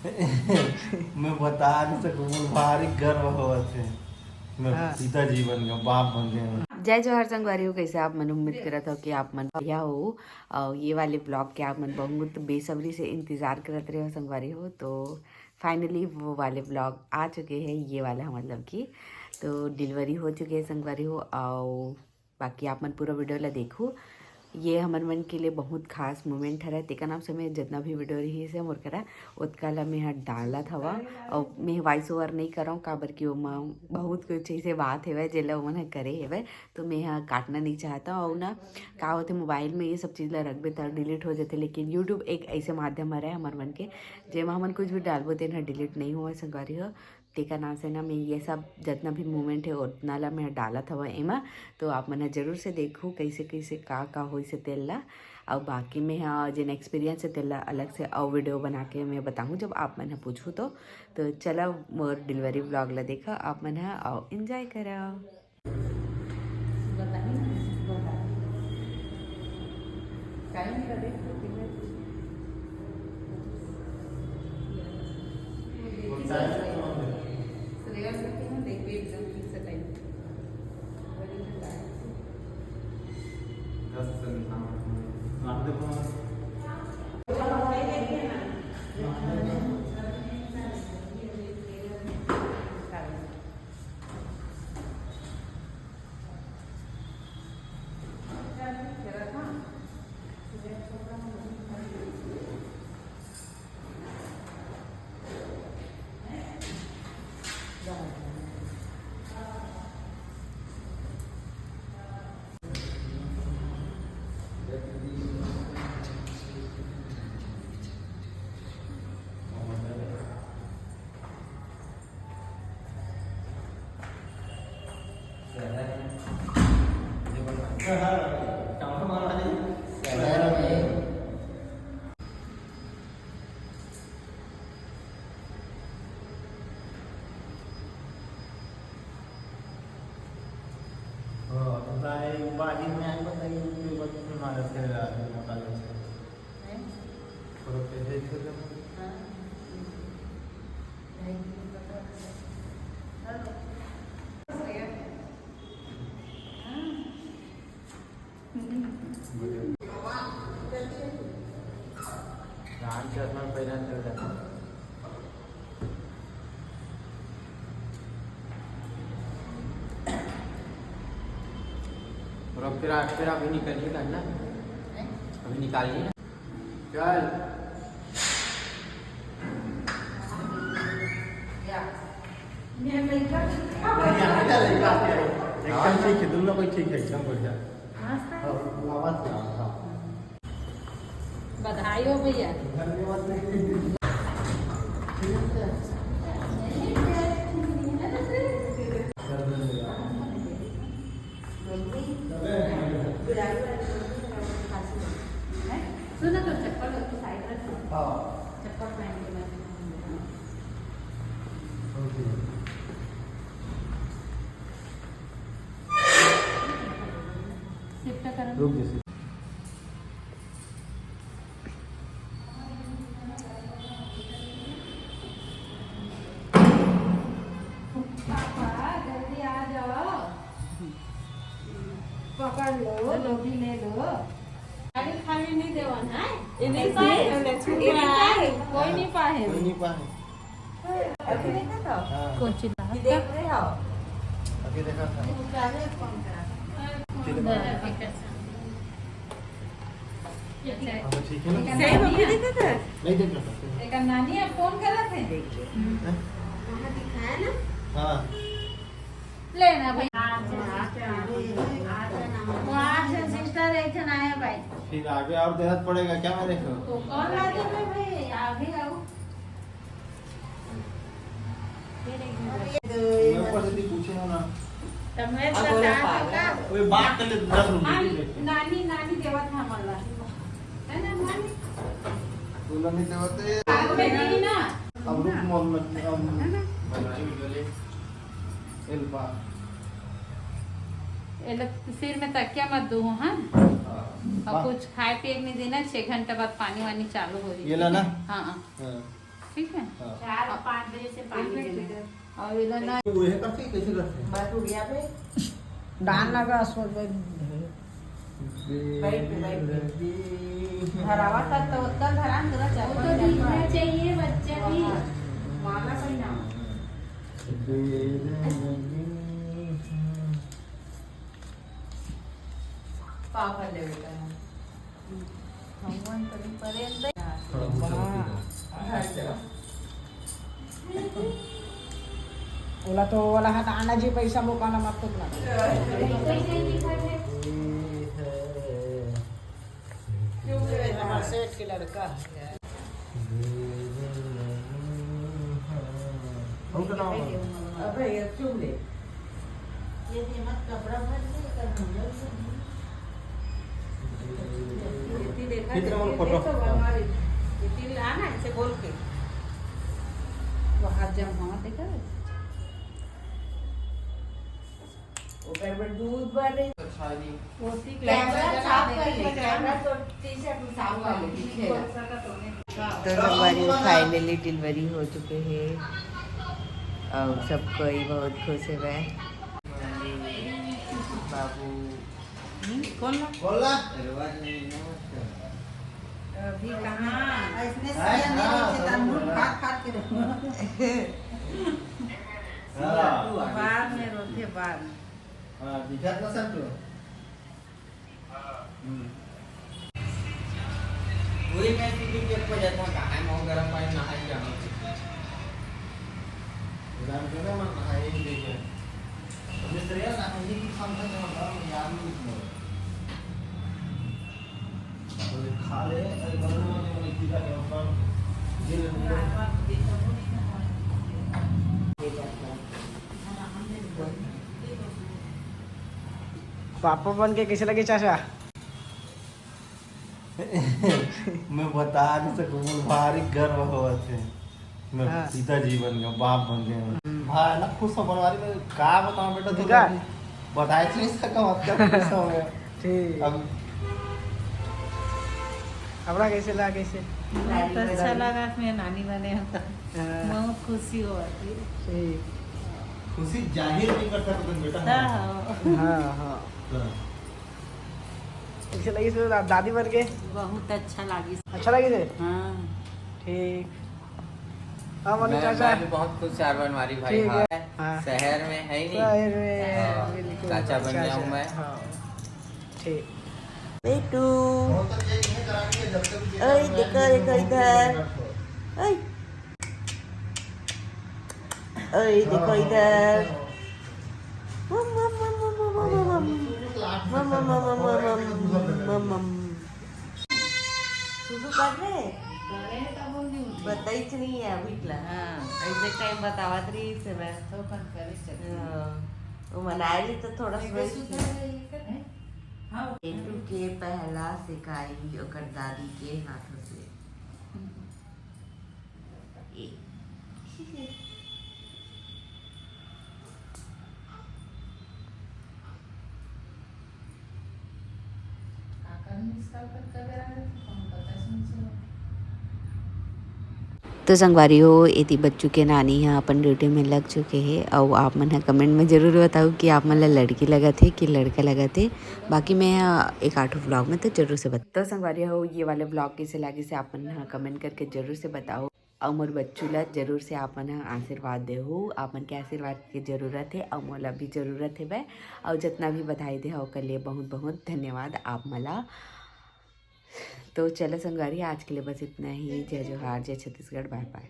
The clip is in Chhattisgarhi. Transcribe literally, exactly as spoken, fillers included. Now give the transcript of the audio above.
मैं बता नहीं सकूं, मोर भारी गर्व होवत हे। मैं हाँ। पिता जी बन गया, बाप बन गया। जय जोहार संगवारी हो, कैसे आप मन? उम्मीद करत हो कि आप मन बढ़िया हो। और ये वाले ब्लॉग के आप मन बहुत बेसब्री से इंतजार करत रहे हो संगवारी हो, तो फाइनली वो वाले ब्लॉग आ चुके हैं, ये वाला मतलब कि। तो डिलीवरी हो चुके हैं संगवारी हो, और बाकी आप मन पूरा वीडियो ला देखू। ये हमर मन के लिए बहुत खास मोमेंट हरे, तेकर नाम से मैं जितना भी वीडियो रही से मोर करा, ओतका ला मैं ह डालत हवा। और मैं वॉइस ओवर नहीं करव, काबर कि ओमा बहुत कुछ ऐसे बात हेवय जेला ओमन ह करे हेवय, तो मैं ह काटना नहीं चाहता। और ना का होथे, मोबाइल में ये सब चीज़ ला रखबे त डिलीट हो जाथे, लेकिन यूट्यूब एक ऐसे माध्यम हरे हमर मन के, जेमा हमन कुछ भी डालबो तेन ह डिलीट नहीं होवय संगवारी हो। तेकर नाम से ना मैं ये सब जितना भी मोमेंट है उतना ला मैं डालत हवा एमा, तो आप मन ह जरूर से देखू कैसे कैसे का का होइस हे तेल ला। और बाकी मैं ह जेन एक्सपीरियंस है तेल ला अलग से और वीडियो बना के मैं बताहूँ जब आप मन ह पूछू तो। तो चला मोर डिलीवरी ब्लॉग ला देखा आप मन ह और एंजॉय करा। टाइम का देख लो, कितने श्रेया करती हूँ, देख भी एकदम ठीक से टाइम। दस से निशान। हाँ, तो दाई बाजी में आई बताइए, कोई बात नहीं, मालूम चलेगा, आदमी मोटा लग जाए। हैं? थोड़ा पहले ही खेल रहे हैं। हाँ। नहीं, नहीं पता। हेलो। हाँ। राम चश्मा पहना चल रहा। और अब फिर, फिर अभी निकलिए ना, अभी निकालिए ना। चल। एकदम ठीक है, दोनों कोई ठीक है, एकदम बढ़िया। हाँ, आवाज से, हाँ। बधाई हो भैया। धन्यवाद। सुनो तो, चप्पल उसको साइड रख। हाँ। चप्पल पहन के मत। ओके। शिफ्ट करो। रुक जा, शिफ्ट। पापा, जल्दी आ जाओ। पकड़ लो, लोभी ले लो। खाली, खाली नहीं देवन है। ये नहीं पाए, ये नहीं पाए। कोई नहीं पाए। कोई नहीं पाए। अभी देखा था? हाँ। कौन सी बात? ये देख रहे हो? अभी देखा था। अच्छा। हाँ, ठीक है ना? सही में अभी देखा था? नहीं देखा था। एक नानी अब फोन कर रहे थे। हैं? वहाँ दिखाया ना? हाँ। लेना भाई। वो आज सिस्टर एक जन आया भाई। फिर आगे और देना पड़ेगा क्या मेरे को? तो कौन आ जाए भाई? आगे आओ। ये ऊपर से भी पूछे हो ना। तो मैं अब बोला बता पागल। दूंगा। कोई बात कर ले, दस रुपए की हाँ, लेके। नानी, नानी देवत है मला। है ना नानी? तू नानी देवत है। अब मैं दी ना। अब रुक मोहम्मद, अब है ना? एल्फा। ये लोग सिर में तकिया मत दो, हाँ? हाँ। और कुछ खाए पिए के नहीं देना, छह घंटे बाद पानी वानी चालू हो रही ये है। ला ना? हाँ, हाँ। हाँ। ठीक है। चार पाँच बजे से पानी देना है। और इधर ना वो है करते कैसे करते हैं? बस उड़िया पे डाल लगा, सोच में बैठ पे, बैठ पे। धरावा तक तो उतना धरान करा वो तो दिखना चाहिए बच्चा भी। माला पहना। पापा ले बेटा। भगवान कभी परे अंदर। थोड़ा बहुत चलती है। अच्छा। ओला तो ओला हटाना जी, पैसा मुकाना मत तो ना। पैसा ही दिखा है। क्यों ले बेटा? हमारे सेठ के लड़का है। हम तो ना अब भैया चुप ले। ये दे मत कपड़ा भर दे कर हम लोग सब। इतनी देखा कितना दे, मन ये फोटो? तो बनवा रही। इतनी लाना इसे बोल के। वो हाथ जम हवा देखा। ओकर में दूध भर रही। अच्छा नहीं। कैमरा साफ कर ले, कैमरा तो टी शर्ट में साफ कर ले, पीछे ला। तो संगवारी, फाइनली डिलीवरी हो चुके हे और सब कोई बहुत खुश हे। बाबू कौन ला? बोला। अभी कहाँ? ऐसने सिया नहीं रखे, तन मुंह फाड़ फाड़ के रखो। हाँ। बाद में रोते, बाद में। हाँ, दिखत ना सब तो। हम्म। वही मैं सीधी के पे जाता हूँ, कहाँ है, मऊ गरम पानी नहाए जाना। राम के ना मन नहाए ही देखे। मिस्त्री यार, नहाए ही की संख्या के मतलब यार नहीं है। तो खा ले, अरे बगल में तो मैं सीधा के ऊपर दिल पापा बन के कैसे लगे चाचा? मैं बता नहीं सकूँ, मुझे भारी गर्व होवत है। मैं हाँ। पिताजी बन गया, बाप बन गया। भाई ना खुश हो बनवारी में, का बताऊँ बेटा, तू दिखा। तो बताए तो नहीं सका, मतलब खुश हो गया। ठीक। अब हमरा कैसे लगा, कैसे? बहुत अच्छा लगा, मैं नानी बने हूँ तो हाँ, बहुत खुशी हुआ थी। ठीक। खुशी जाहिर नहीं कर सकते बेटा। हाँ, हाँ, हाँ। हाँ। कैसे लगी से दा-, दादी बन के? बहुत अच्छा लगी। अच्छा लगी से? हाँ। ठीक। हाँ, मनु मैं, चाचा। मैं भी बहुत खुश यार बनवारी भाई। ठीक है। हाँ, हाँ। शहर में है ही नहीं। शहर में, हाँ, बिल्कुल, चाचा बन चाचा। गया हूँ मैं। हाँ, ठीक। बेटू, ओए देखो, देखो इधर। ओए, ओए देखो इधर। मम, मम, मम, मम। मम, मम, मम, मम, मम, मम, मम, मम। सुसु कर रहे? बताई नहीं है अभी ला। हाँ। ऐसे टाइम बतावत रही से मैं। तो कौन करे चल। हाँ। वो मनाए रही तो थोड़ा सा वही। हाँ। बेटू के पहला सिकाई ओकर दादी के हाथों से। ए। तो संगवारी हो, एती बच्चू के नानी ह अपन ड्यूटी में लग चुके हे। अउ आप मन ह कमेंट में जरूर बताओ कि आप मन ला लड़की लगत हे कि लड़का लगत हे। बाकी मैं ह एक आठो ब्लॉग में तो जरूर से बता। तो संगवारी हो, ये वाले ब्लॉग कैसे लागे से आप मन ह कमेंट करके जरूर से बताओ। अउ मोर बच्चू ला जरूर से आप मन ह आशीर्वाद देहू। आप मन के आशीर्वाद के जरूरत हे अउ मोला भी जरूरत हे। अउ जितना भी बधाई देहा ओकर लिए बहुत बहुत धन्यवाद आप मन ला। तो चलो संगवारी, आज के लिए बस इतना ही। जय जोहार, जय छत्तीसगढ़, बाय बाय।